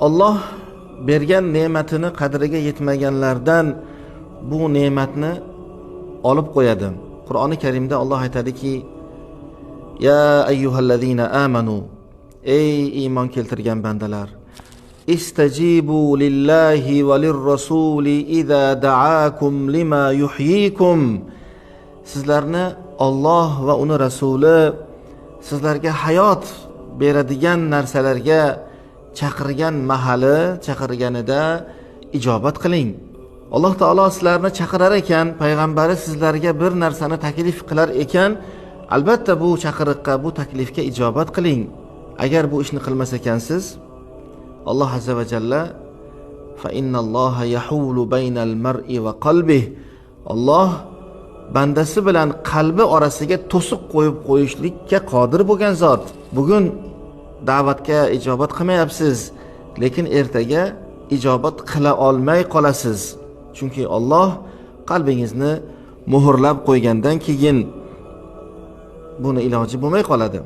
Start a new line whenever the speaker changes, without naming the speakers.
Alloh bergan ne'matini qadriga yetmaganlardan bu ne'matni olib qo'yadi. Qur'oni Karimda Alloh aytadiki: Ya ayyuhallazina amanu, ey iymon keltirgan bandalar, istajibu lillahi va lirrasuli iza da'akum lima yuhyikum. Sizlarni Alloh va uni rasuli sizlarga hayot beradigan narsalarga chaqirgan mahali, chaqirganida ijobat qiling. Alloh taolo sizlarni chaqirar ekan, payg'ambari sizlarga bir narsani taklif qilar ekan, albatta bu chaqiriqqa, bu taklifga ijobat qiling. Agar bu ishni qilmas ekansiz, Alloh azza va jalla fa innalloha yahulu baynal mar'i va qalbihi. Alloh bandasi bilan qalbi orasiga to'siq qo'yib qo'yishlikka qodir bo'lgan zot. Bugun da'vatga ijobat qilmayapsiz, lekin ertaga ijobat qila olmay qolasiz. Chunki Alloh qalbingizni muhrlab qo'ygandan keyin buni iloji bo'lmay qoladi.